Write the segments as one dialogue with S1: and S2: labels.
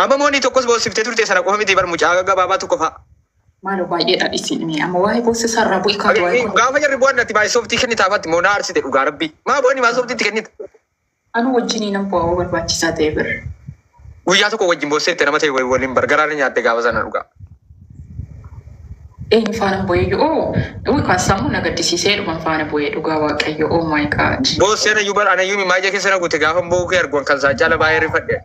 S1: Amma moonii tokkos boossiftee turte sana qofa miti bar mucaa gabaabaa tokko fa'a.
S2: Maaloo baay'eedha isin amma waa'ee boossisaa irraa bu'i kaatu waa'ee kun.
S1: Gaafa jarri bu'an ati baay'ee sooftii kennitaaf ati moonaa aarsite dhugaa rabbii. Maa bu'anii maa sooftii itti kennita?
S2: Anu wajjinii nan bu'aa barbaachisaa ta'e bir.
S1: Guyyaa tokko wajjin boosseette nama ta'e waliin bargaraa nyaatte gaafa sana dhugaa.
S2: Eenyu faana bu'ee oo uy kan sammuu na gaddisiisee dhuman faana bu'ee dhugaa Waaqayyo, oh my God.
S1: Boosseen ayyuu bar anayyuu mimaa keessa na guute gaafa boo'uu kee arguun kan isaa caala baay'ee rifadhe.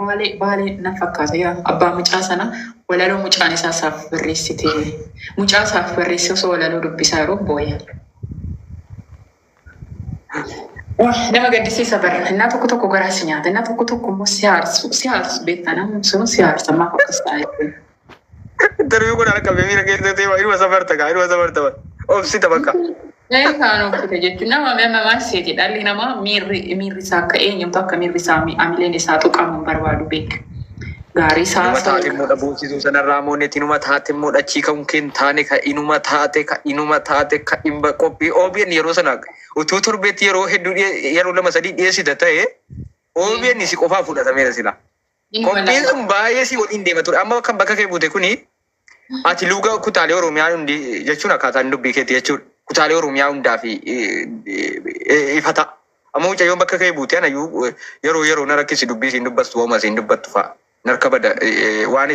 S2: Baalee Baalee na fakkaata yaa abbaa mucaa sana walaloo mucaan isaa isaaf barreessite, mucaa isaaf barreesse osoo walaloo dubbisaa yeroo boo'e. Wah, nama gaddisiisa bara. Innaa tokko tokko garaa si nyaata. Innaa tokko tokko immoo si aarsu. Si aarsu beektaa, namni sun si aarsa, maaf akkas ta'a jechuudha.
S1: Interview kun harka miira keessa ta'e inuma safarta kaa, inuma safarta bara. Obsita bakka.
S2: Ee, kaan obsite jechuun nama nama maal seeti, dhalli namaa miirri isaa akka eenyutu akka miirri isaa amileen isaa tuqamu hin barbaadu beek. Gaarii isaa
S1: Inuma taate immoo dhabuusituu sanarraa moonetti inuma taate immoo dhachii ka'uun kee hin taane ka inuma taate ka inuma taate ka dhimma qophii OBN yeroo sana utuu torbeetti yeroo hedduu yeroo lama sadii dhiyeessita ta'e OBN si qofaa fudhatameera sila. Qophiin sun baay'ee si waliin deema ture. Amma kan bakka kee buute kuni ati luga kutaalee Oromiyaa hundi jechuun akkaataan dubbii keetti jechuudha. Kutaalee Oromiyaa hundaa fi ifa ta'a. Amma mucayyoon bakka kee buute anayyuu yeroo yeroo na rakkisi, dubbii isiin dubbattu hooma isiin dubbattu fa'a. Narka bada waan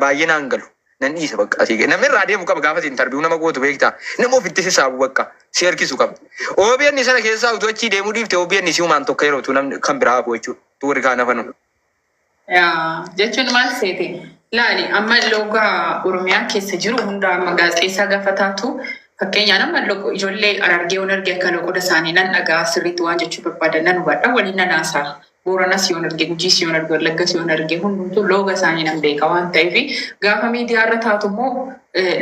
S1: baay'ee naan galu. Nan dhiisa bakka asii. Namni irraa deemu qaba gaafa interview nama gootu beektaa. Nama ofitti sissaabu bakka si harkisu qaba. OBN sana keessaa utuu achii deemuu dhiifte OBN si humaan tokko yeroo utuu namni kan biraa hafu jechuudha. Utuu warri kaan hafanu.
S2: Yaa, jechuun maal seete? Laali, amma loogaa Oromiyaa keessa jiru hunda amma gaazexeessaa gaafa taatu, fakkeenyaan amma ijoollee Harargee yoon arge akka loqoda isaanii nan dhagaa, sirriitti waan jechuu barbaadan nan hubadha, waliin nan haasa'a. Booranas yoon arge, Gujiis yoon arge, Wallaggas yoon arge, hundumtuu looga isaanii nan beeka waan ta'eef, gaafa miidiyaa irra taatu immoo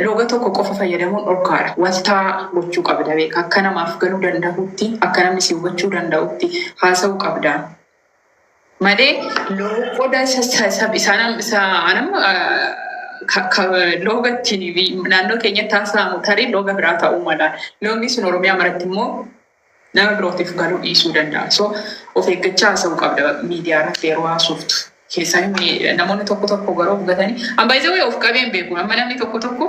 S2: looga tokko qofa fayyadamuun dhorkaadha. Waltaa gochuu qabda beeka, akka namaaf galuu danda'utti, akka namni si hubachuu danda'utti haasa'uu qabda. Malee loqoda isaan anamma looga ittiin naannoo keenyatti haasa'amu tarii looga biraa ta'uu mala. Loogni sun Oromiyaa maratti immoo nama birootiif galuu dhiisuu danda'a. So of eeggachaa haasa'uu qabda miidiyaa irratti yeroo haasoftu. Keessaa namoonni tokko tokko garuu of gatanii. Amma baay'ee of qabeen beeku. Amma namni tokko tokko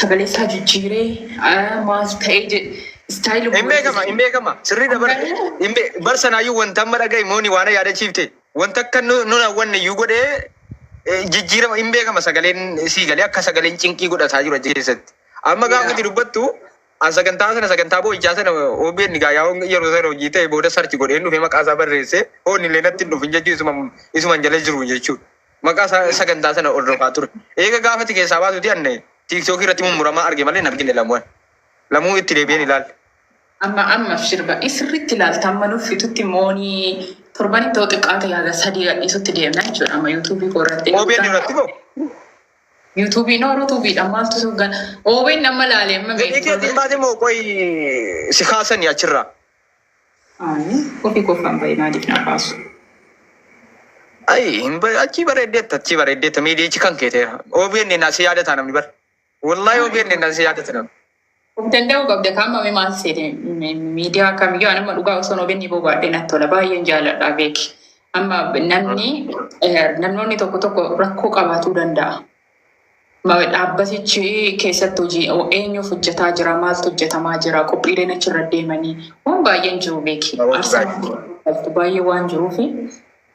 S2: sagalee isaa jijjiiree maal ta'ee jedhe style.
S1: Hin beekama, hin beekama. Sirrii dabar. Hin bar sanaayyuu wanta amma dhagaye mooni waan yaadachiifte. Wanta akka nu hawwanne iyyuu godhee jijjiirama hin beekama, sagaleen sii galee akka sagaleen cinqii godhataa jiru achi keessatti. Amma gaafa itti dubbattu an sagantaa sana, sagantaa boo'ichaa sana OBN gaa yaa'uun yeroo sana hojii ta'e booda search godheen dhufee maqaa isaa barreessee hoonni illee natti hin dhufin jechuun isuma isuman jala jiru jechuudha. Maqaa isaa sagantaa sana hordofaa ture. Eega gaafati keessaa baatuti anne TikTok irratti mummuramaa arge malee hin argine lamuun. Lamuu itti deebi'een ilaalle.
S2: Amma amma sirba sirriitti ilaalta, amma nuuf fitutti moonii torbanitti yoo xiqqaate yaada sadii gadhiisutti deemna jechuudha amma YouTubeii koo irratti.
S1: OBN irratti moo?
S2: YouTubeii no, YouTubeiidha maaltu suugan OBN amma ilaale amma.
S1: Fedhii keetiin baate moo qoy si kaasanii achirraa?
S2: Ofii qofaan bahee, maaliif na kaasu?
S1: Ayi, hin achii bareeddeetta, achii bareeddeetta, miidiyichi kan kee ta'eera. OBN na si yaadata namni bara. Wallahi OBN na si yaadata namni.
S2: Of danda'uu qabda kaamame maal seete, miidiyaa kamiyyuu anamma dhugaa osoo OBN bobaadhee natti tola, baay'een jaaladha beeki. Amma namni namoonni tokko tokko rakkoo qabaatuu danda'a. Dhaabbatichi keessatti hojii eenyuuf hojjetaa jira, maaltu hojjetamaa jira, qophiileen achirra deemanii waan baay'een jiru beeki. Aarsaan baay'ee waan jiruufi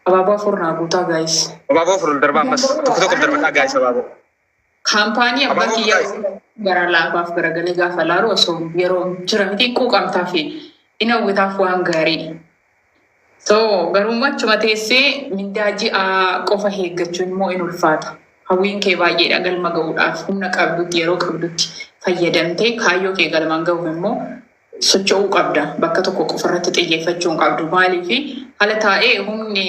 S2: abaaboo afur naa guutaa, guys.
S1: Abaaboo afur darbaa, ammas tokko tokko darbadhaa, guys, abaaboo.
S2: Kaampaanii abbaa
S1: Abaaboo
S2: kiyyaa
S1: guys.
S2: Gara laafaaf garagalee gaafa laalu osoo yeroo jira miti quuqamtaa fi in hawwitaaf waan gaarii. So garuu achuma teessee mindaa ji'aa qofa eeggachuun immoo in ulfaata. Hawwiin kee baay'eedha, galma ga'uudhaaf humna qabdutti, yeroo qabdutti fayyadamtee kaayyoo kee galmaan ga'uuf immoo socho'uu qabda. Bakka tokko qofarratti xiyyeeffachuu hin qabdu. Maaliif haala taa'ee humni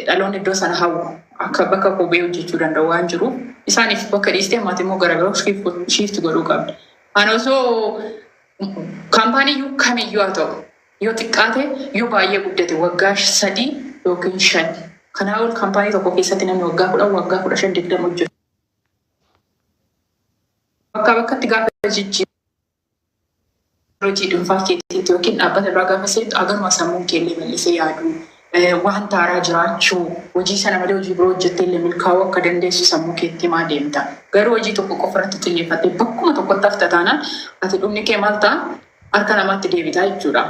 S2: dhaloonni iddoo sana hawwu akka bakka kophee hojjechuu danda'u waan jiruuf isaaniif bakka dhiistee ammaati immoo gara biroo shift godhuu qabda. Ani osoo kaampaanii kamiyyuu haa ta'u, yoo xiqqaate yoo baay'ee guddate waggaa 3 yookiin 5, kanaa ol kaampaanii tokko keessatti namni waggaa 10, waggaa 15, 20 hojjetu. Bakkaa bakkatti gaafa jijjiiru hojii dhuunfaa keetiitti yookiin dhaabbata biraa gaafa seentu agaruma sammuun keellee bal'isee yaaduu Wanta haaraa jiraachuu, hojii sana malee hojii biroo hojjettee illee milkaa'uu akka dandeessu sammuu keetti himaa deemta. Garuu hojii tokko qofa irratti xiyyeeffattee bakkuma tokkotti hafta taanaan, ati dhumni kee maal ta'a? Harka namaatti deebitaa jechuudha.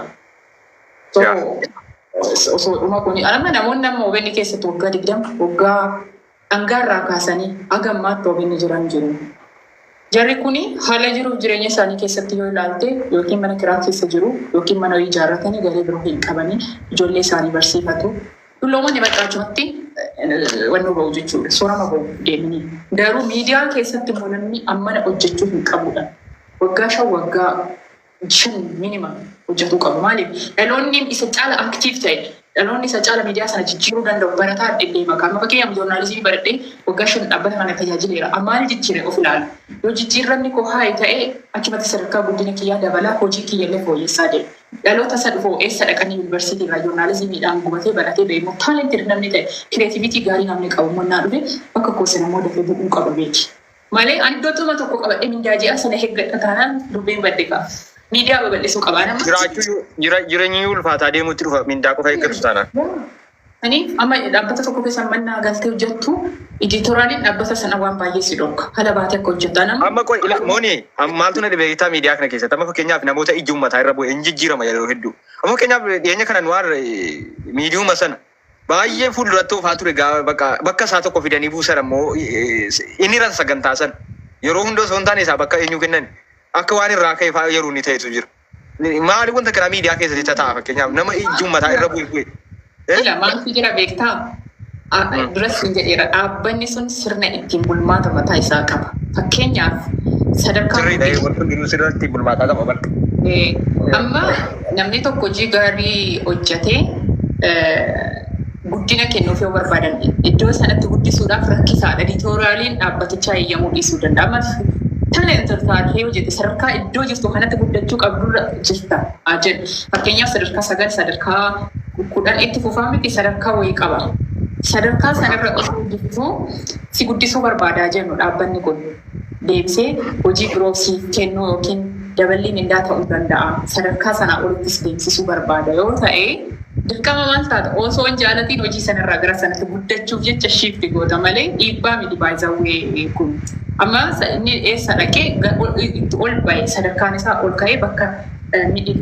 S2: So, osoo dhuma kuni amma namoonni amma OBN keessatti waggaa 20, waggaa dhangaa irraa kaasanii haga ammaatti OBN jiran jiru. Jarri kuni haala jiruuf jireenya isaanii keessatti yoo ilaalte, yookiin mana kiraa keessa jiru, yookiin mana hojii ijaarratanii galii biroo hin qabanii, ijoollee isaanii barsiifatu. Dulloomonni bakka achumatti wannoo ba'u jechuudha. Soorama ba'u deemanii. Garuu miidiyaa keessatti immoo namni ammana hojjechuu hin qabudha. Waggaa 5, waggaa 5 minimum hojjetuu qabu. Maaliif? Dhaloonni isa caala active ta'e, dhaloonni isa caala miidiyaa sana jijjiiruu danda'u barataa deddeema. Amma fakkeenyaaf journalism baradhee waggaa 5 dhaabbata kana tajaajileera. Amma maal jijjiire of ilaala. Yoo jijjiiramni koo haayi ta'e, achumatti sadarkaa guddina kiyyaa dabalaa, hojii kiyyallee fooyyessaa deema. Dhaloota isa dhufu eessa dhaqanii yuunivarsiitii irraa journalismiidhaan gubatee baratee ba'e immoo, talented namni ta'e, creativity gaarii namni qabu immoo naa dhufe, bakka koo sana immoo dafee bu'uu qaba beeki. Malee ani iddoo tokko qabadhee mindaa ji'a sana eeggadha taanaan, dubbiin badde qaba. Miidiyaa babal'isuu qabaa nama.
S1: Jiraachuu jireenyi ulfaataa deemuutti dhufa mindaa qofa eeggatu taanaan.
S2: Ani amma dhaabbata tokko keessa mannaa galtee hojjettu, editorialiin dhaabbata sana waan baay'ee si dhorka. Haala baatee akka hojjettu. Nama
S1: Amma qoy ila mooni maaltu na dhibe beektaa? Miidiyaa kana keessatti amma fakkeenyaaf namoota ijji uummataa irra bu'e hin jijjiirama yeroo hedduu. Amma fakkeenyaaf dhiyeenya kana nu miidiyuma sana baay'ee fuulduratti oofaa ture, bakka isaa tokko fidanii buusan. Ammoo inni ran sagantaa sana yeroo hunda osoo hin taane isaa bakka eenyu kennan akka waan irraa ka'e fa'aa yeroo inni ta'etu jira. Maali wanta kana miidiyaa keessatti ta'a fakkeenyaaf nama ijji uummataa irra bu'e bu'e?
S2: Ila maaltu jira beektaa? Duras hin jedheera, dhaabbanni sun sirna ittiin bulmaata mataa isaa qaba. Fakkeenyaaf sadarkaa
S1: Sirriidha, wanti hundinuu sirriitti bulmaataa qaba bakka.
S2: Amma namni tokko hojii gaarii hojjetee guddina kennuuf yoo barbaadan, iddoo sanatti guddisuudhaaf rakkisaadha. Editorialiin dhaabbatichaa eeyyamuu dhiisuu danda'a. Amma talented taatee hojjete, sadarkaa iddoo jirtu kanatti guddachuu qabdurra jirta haa jedhu. Fakkeenyaaf sadarkaa 9, sadarkaa 10 itti fufaa miti, sadarkaa wayii qaba. Sadarkaa sanarra osoo jirtu si guddisuu barbaadaa jennu, dhaabbanni kun deebisee hojii biroo siif kennuu yookiin daballi mindaa ta'uu danda'a. Sadarkaa sanaa olittis deemsisuu barbaada yoo ta'e, dirqama maal taata? Osoo hin jaalatiin hojii sanarraa gara sanatti guddachuuf jecha shift goota malee dhiibbaa miti baay'izawwee kun. Amma inni eessa dhaqee itti ol ba'e, sadarkaan isaa ol ka'ee bakka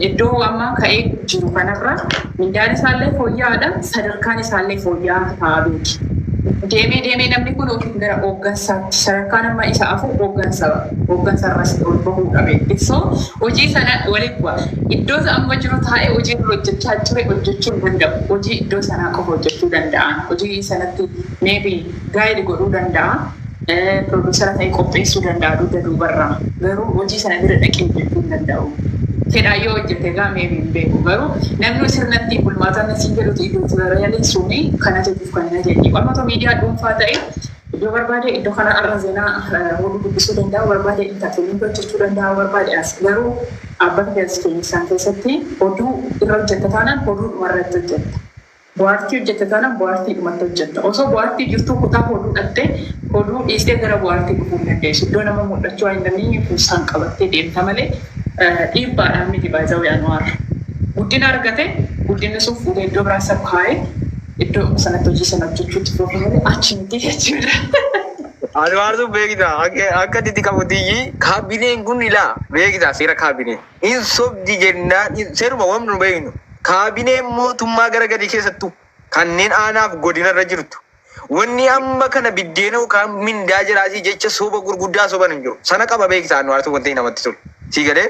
S2: iddoo amma ka'ee jiru kanarra mindaan isaallee fooyya'aadha, sadarkaan isaallee fooyya'aa ta'aa beeki. Deemee deemee namni kun yookiin gara hooggansaatti, sadarkaan amma isa afu hooggansa, hooggansarras ol bahuudha beekti. So hojii sana walitti bu'a. Iddoo amma jiru taa'ee hojii irra hojjechaa ture hojjechuu hin danda'u. Hojii iddoo sanaa qofa hojjechuu danda'a. Hojii sanatti maybe guide godhuu danda'a. Producer ta'ee qopheessuu danda'a dugda duubarraa. Garuu hojii sana bira dhaqee hojjechuu hin danda'u. Fedhaa yoo hojjete egaa maybe hin beeku. Garuu namni sirna ittiin bulmaataa siin jedhutu editorialiin suni kana jechuuf kan hin ajajne. Amma miidiyaa dhuunfaa ta'e, iddoo barbaade, iddoo kana arra seenaa oduu dubbisuu danda'a, barbaade entertainment hojjechuu danda'a, barbaade as. Garuu dhaabbata gaazexeessaan keessatti oduu irra hojjetta taanaan oduu dhumarratti hojjetta. Bohaartii hojjetta taanaan bohaartii dhumatti hojjetta. Osoo bohaartii jirtuu kutaa oduu dhattee, oduu dhiistee gara bohaartii dhufuu hin dandeessu. Iddoo nama mul'achuu waan hin dandeenye fuusaan qabattee deemta malee dhiibbaadhaan miti baay'ee Anwaar. Guddina argate, guddinni sun fuudhee iddoo biraa isa kaa'ee iddoo sanatti hojii sana hojjechuutti fufe malee achi miti jechuudha.
S1: Anwaar sun beektaa akka itti qabutiyyi kaabineen kun ilaa beektaa seera kaabinee. In sobdi jennaan seeruma waan nu beeknu kaabineen mootummaa gara gadii keessattuu kanneen aanaaf godinarra jirtu wanni amma kana biddeena yookaan mindaa jiraasii jecha soba gurguddaa soban hin jiru. Sana qaba beektaa Anwaar sun wanti namatti tolu. Sii galee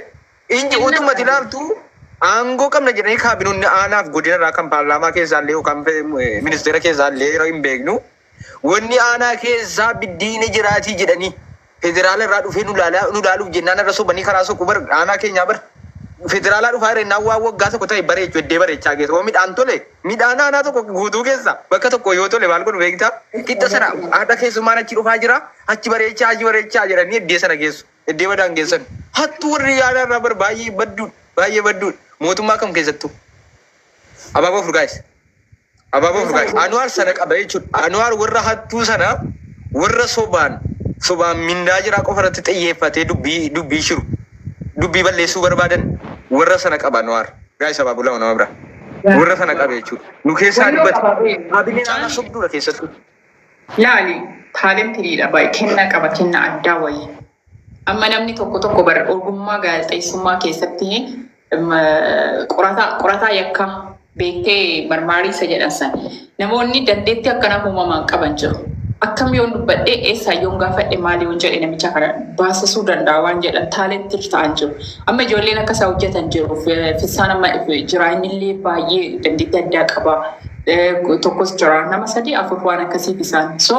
S1: inji utumatti ilaaltu aangoo qabna jedhanii kaabinoonni aanaaf godinarraa kan paarlaamaa keessaallee yookaan ministeera keessaallee yeroo hin beeknu wanni aanaa keessaa biddiina jiraatii jedhanii federaala irraa dhufee nu laaluuf jennaan irra sobanii karaa soquu bar aanaa keenyaa bar federaalaa dhufaa jirennaan waan waggaa tokko ta'e bareechu eddee bareechaa geessa. Oo, midhaan tole, midhaan aanaa tokko guutuu keessa bakka tokko yoo tole maal godhu beektaa? Qixxa sana haadha keessummaan achi dhufaa jira, achi bareechaa, achi bareechaa jedhanii eddee sana geessu, eddee badaan geessan. Hattuu warri aanaa irraa bar baay'ee badduudha, baay'ee badduudha, mootummaa kam keessattuu. Abaaboo furgaa'is. Abaaboo furgaa'is. Anuwaar sana qaba jechuudha. Anuwaar warra hattuu sana, warra sobaan sobaan mindaa jiraa qofa irratti xiyyeeffatee dubbii shiru, dubbii balleessuu barbaadan, warra sana qaba Anuwaar. Guys, abaaboo lama nama bira. Warra sana qabe jechuudha. Nu keessaa
S2: Walloo
S1: dubbate.
S2: qaba bee.
S1: Abiliin aanaa sobduudha keessattuu.
S2: Laali taalentiriidha baay'ee kennaa qaba, kennaa addaa wayii. Amma namni tokko tokko bar ogummaa gaazexeessummaa keessatti qorataa yakka beektee marmaarii isa jedhan san namoonni dandeettii akkanaa uumamaan qaban jiru. Akkam yoon dubbadhee, eessaa yoon gaafadhe, maali yoon jedhe, namicha kana baasisuu danda'a waan jedhan taalentir ta'an jiru. Amma ijoolleen akka isaa hojjetan jiru. Fissaan amma jira, innillee baay'ee dandeettii addaa qaba. Tokkos jira, nama sadii afur waan akkasiif isaan. So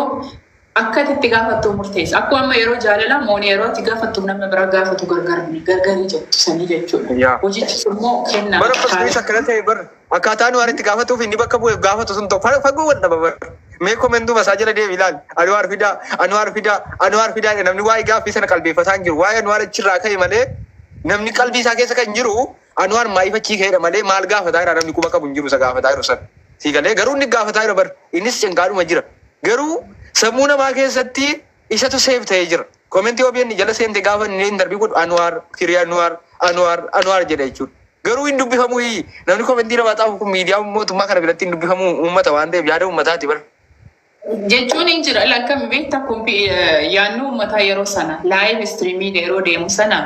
S2: akka ati itti gaafattu murteessa. Akkuma amma yeroo jaalalaa mooni yeroo ati gaafattu namni biraa gaafatu gargar gargarii jettu sanii jechuudha. Hojichis immoo kennaa.
S1: Bara akkasumas akkana ta'e bara akkaataa nu itti gaafatuuf inni bakka bu'e gaafatu sun tokko fagoo wal dhaba bara. Mee komentuma isaa jala deemi ilaali. Anuwaar fidaa, Anuwaar fidaa, Anuwaar fidaa. Namni waa'ee gaaffii sana qalbeeffataa hin jiru. Waa'ee Anuwaar achirraa ka'e malee namni qalbii isaa keessa kan jiru Anuwaar maayif achii ka'edha malee maal gaafataa jira namni quba qabu hin jiru isa gaafataa jiru sana. Si galee? Garuu inni gaafataa jira bara. Innis cinqaadhuma jira. Garuu sammuu namaa keessatti isatu save ta'ee jira. Komentii OBN jala seente gaafa inni interview godhu Anuwaar, firii Anuwaar, Anuwaar, Anuwaar jedha jechuudha. Garuu hin dubbifamu. Namni komentii namaa xaafu kun miidiyaa mootummaa kana biratti hin dubbifamu, uummata waan ta'eef yaada uummataati bara.
S2: Jechuun hin jira akkami beektaa, yaadni uummataa yeroo sana live streamii yeroo deemu sana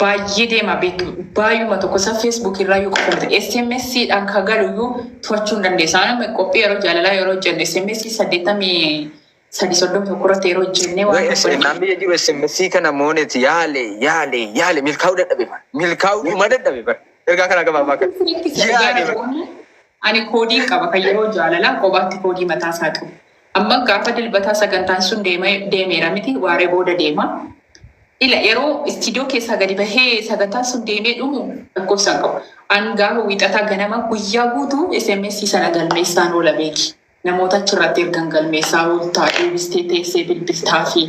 S2: baay'ee deema beektu, baay'uma tokko isa Facebook irraa yoo qofa miti, SMS dhaan kan galu iyyuu to'achuu hin dandeessa. Nama qophii yeroo jaalalaa yeroo hojjenne SMS 83 31 irratti yeroo hojjenne waan tokko.
S1: Naan biyya jiru SMS kana mooneti yaale yaale yaale milkaa'uu dadhabe bara. Milkaa'uu dhuma dadhabe bara. Ergaa kana gabaabaa kana. Yaale bara.
S2: Ani koodii qaba kan yeroo jaalalaa kophaatti koodii mataa isaa qabu. Amma gaafa Dilbataa sagantaan sun deemeera miti, waaree booda deema. Ila yeroo istiidiyoo keessaa gadi bahee sagantaan sun deemee dhumu lakkoofsaan qabu. An gaafa Wiixataa ganama guyyaa guutuu SMS sana galmeessaan oola beeki. Namoota achirratti ergan galmeessaa ooltaa, deebistee teessee bilbiltaa fi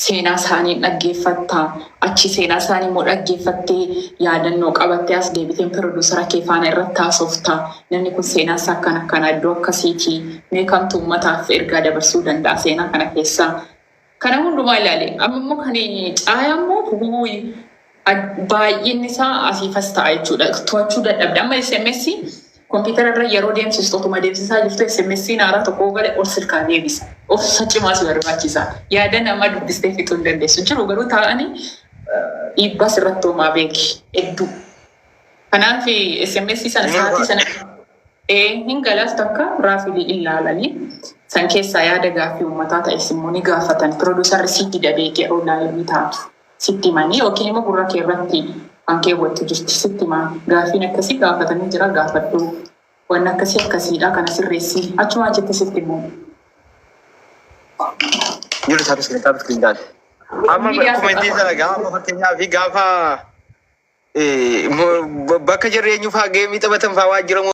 S2: seenaa isaanii dhaggeeffattaa. Achi seenaa isaanii immoo dhaggeeffattee yaadannoo qabattee as deebiteen producer kee faana irratti haasoftaa. Namni kun seenaa isaa akkana akkana, iddoo akkasiiti. Mee kamtu uummataaf ergaa dabarsuu danda'a seenaa kana keessaa? Kana hundumaa ilaale. Amma immoo kan caayaa immoo baay'inni isaa asiifas ta'a jechuudha. To'achuu dadhabde. Amma SMS kompiitara irra yeroo deemsistu, otuma deemsisaa jirtu SMS haaraa tokko gale ol silkaa deebisa. Obsa cimaa si barbaachisa. Yaada namaa dubbistee fixuu hin dandeessu. Jiru garuu taa'anii dhiibbaa sirratti uumaa beeki hedduu. Kanaaf SMS sana sa'aatii sana hin galaas takka raafilii ilaalanii san keessaa yaada gaaffii uummataa ta'es immoo ni gaafatan. Producerri si dida beekee yeroo live taatu sitti himanii yookiin immoo gurra kee irratti kan keewwattu jirti, sitti himaa, gaaffiin akkasii gaafatanii jira, gaafadhu, wanni akkasii akkasiidha, kana sirreessi, achuma achitti sitti himu.
S1: Jiru tap screen, tap screen taate. Amma komentii sana gaafa fakkeenyaaf gaafa bakka jireenyu faa geemii taphatan faa waajjira.